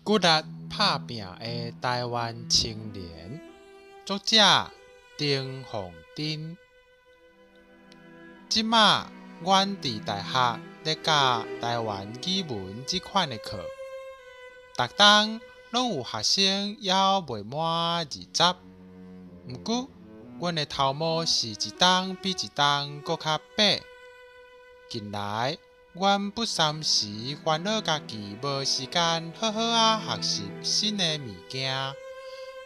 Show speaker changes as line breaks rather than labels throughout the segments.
骨力拍拚的台灣青年，作者丁鳳珍。這馬阮佇大學咧教台灣語文這款的課，逐冬攏有學生猶未滿20，毋過阮的頭毛是一冬比一冬閣較白。近來，阮不三時煩惱家己無時間好好仔學習新的物件，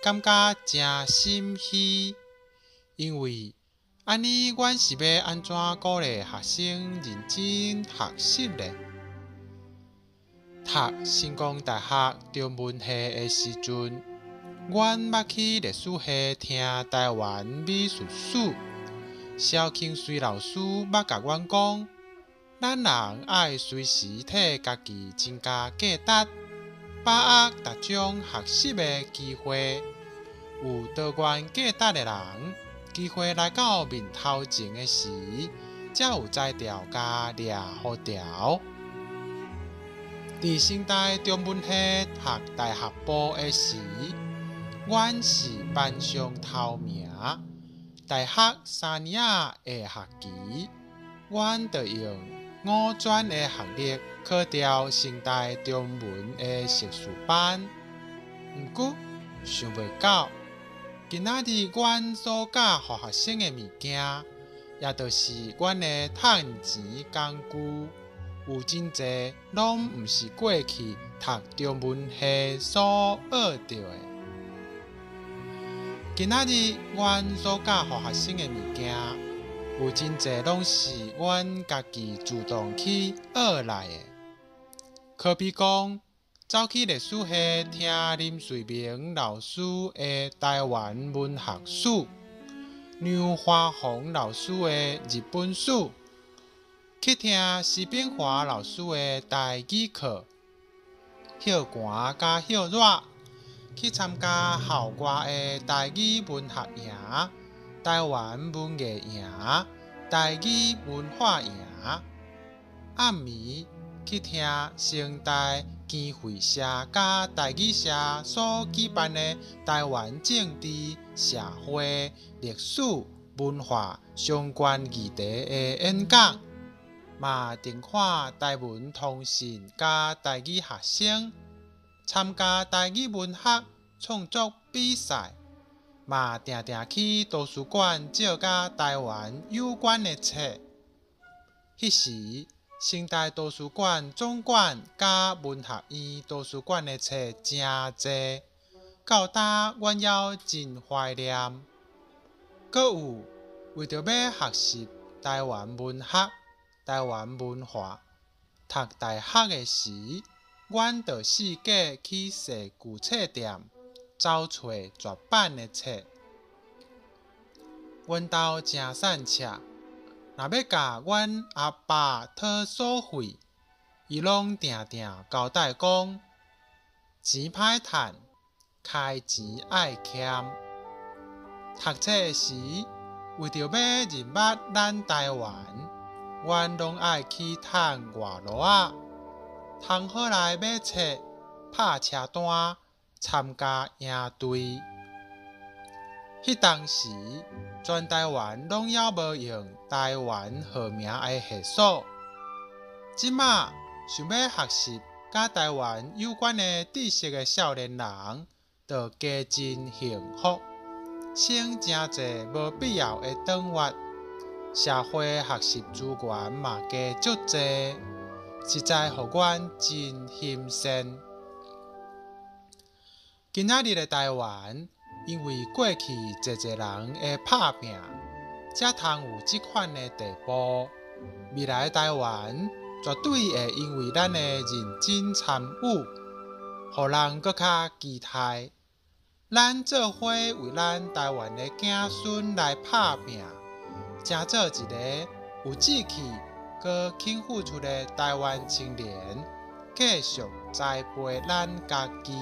感覺誠心虛。因為按呢，阮是欲按怎鼓勵學生認真學習呢？讀成功大學中文系的時陣，阮捌去歷史系聽台灣美術史。蕭慶瑞老師捌共阮講，咱人愛隨時替家己增加價值，把握逐種學習的機會。有多元價值的人，機會來到面頭前的時，才有才調共掠予牢。佇成大中文系讀大學部的時，阮是班上頭名。大學三年仔下學期，阮就用五專的學歷考著成大中文的碩士班。毋過想袂到，今仔日阮所教予學生的物件，也就是阮的趁錢工具，有真濟攏毋是過去讀中文系所學著的。今仔日阮所教予學生的物件，有真濟攏是阮家己主動去學來的。可比講，走去歷史系聽林瑞明老師的台灣文學史，梁華宏老師的日本史，去聽施炳華老師的台語課，歇寒佮歇熱，去參加校外的台語文學營、台灣文藝營、台語文化營，暗暝去聽成大經費社佮台語社所舉辦的台灣政治、社會、歷史、文化相關議題的演講，嘛定看台文通訊佮台語學生參加台語文學創作比賽，嘛定定去圖書館借佮台灣有關的冊。彼時，成大圖書館總館佮文學院圖書館的冊誠濟，到今阮猶真懷念。閣有為著欲學習台灣文學、台灣文化，讀大學的時，阮就四界去踅舊冊店，走揣絕版的冊。阮兜誠散赤，若欲共阮阿爸討所費，伊攏定定交代講：錢歹趁，開錢愛儉。讀冊的時，為著欲認捌咱台灣，阮攏愛去趁外路仔，通好來買冊、拍車單、參加營隊。彼當時，全台灣攏猶無用台灣號名的系所。這馬想欲學習佮台灣有關的知識的少年人，就加真幸福，省誠濟無必要的轉彎，社會學習資源嘛加足濟，實在予阮真欣羨。今仔日的台灣，因為過去濟濟人的拍拚，才通有這款的地步。未來的台灣絕對會因為咱的認真參與，予人閣較期待。咱做伙為咱台灣的子孫來拍拚，成做一个有志氣、閣肯付出的台灣青年，繼續栽培咱家己。